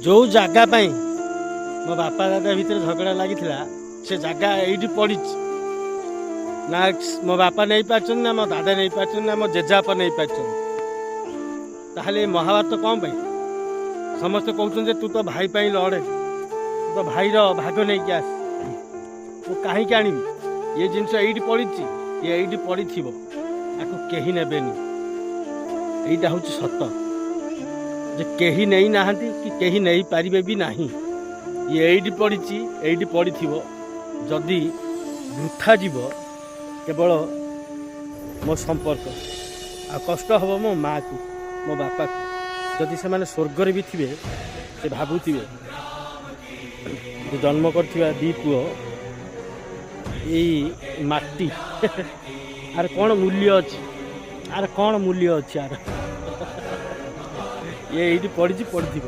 ଯେଉଁ ଜାଗା ପାଇଁ ମୋ ବାପା ଦାଦା ଭିତରେ ଝଗଡ଼ା ଲାଗିଥିଲା, ସେ ଜାଗା ଏଇଠି ପଡ଼ିଛି। ନା ମୋ ବାପା ନେଇପାରିଛନ୍ତି, ନା ମୋ ଦାଦା ନେଇପାରିଛନ୍ତି, ନା ମୋ ଜେଜେବାପା ନେଇପାରିଛନ୍ତି। ତାହେଲେ ଏ ମହାଭାରତ କ'ଣ ପାଇଁ? ସମସ୍ତେ କହୁଛନ୍ତି ଯେ ତୁ ତ ଭାଇ ପାଇଁ ଲଢ଼େ, ତୁ ତ ଭାଇର ଭାଗ ନେଇକି ଆସ। ମୁଁ କାହିଁକି ଆଣିବି? ଏ ଜିନିଷ ଏଇଠି ପଡ଼ିଛି, ଇଏ ଏଇଠି ପଡ଼ିଥିବ, ଆକୁ କେହି ନେବେନି। ଏଇଟା ହେଉଛି ସତ ଯେ କେହି ନେଇନାହାନ୍ତି କି କେହି ନେଇପାରିବେ ବି ନାହିଁ। ଇଏ ଏଇଠି ପଡ଼ିଛି, ଏଇଠି ପଡ଼ିଥିବ। ଯଦି ବୃଥା ଯିବ କେବଳ ମୋ ସମ୍ପର୍କ, ଆଉ କଷ୍ଟ ହେବ ମୋ ମାଆକୁ, ମୋ ବାପାକୁ। ଯଦି ସେମାନେ ସ୍ୱର୍ଗରେ ବି ଥିବେ, ସେ ଭାବୁଥିବେ ଯେ ଜନ୍ମ କରିଥିବା ଦି ପୁଅ, ଏଇ ମାଟି ଆର କ'ଣ ମୂଲ୍ୟ ଅଛି? ଆର କ'ଣ ମୂଲ୍ୟ ଅଛି ଆର? ଇଏ ଏଇଠି ପଡ଼ିଛି, ପଡ଼ିଥିବ।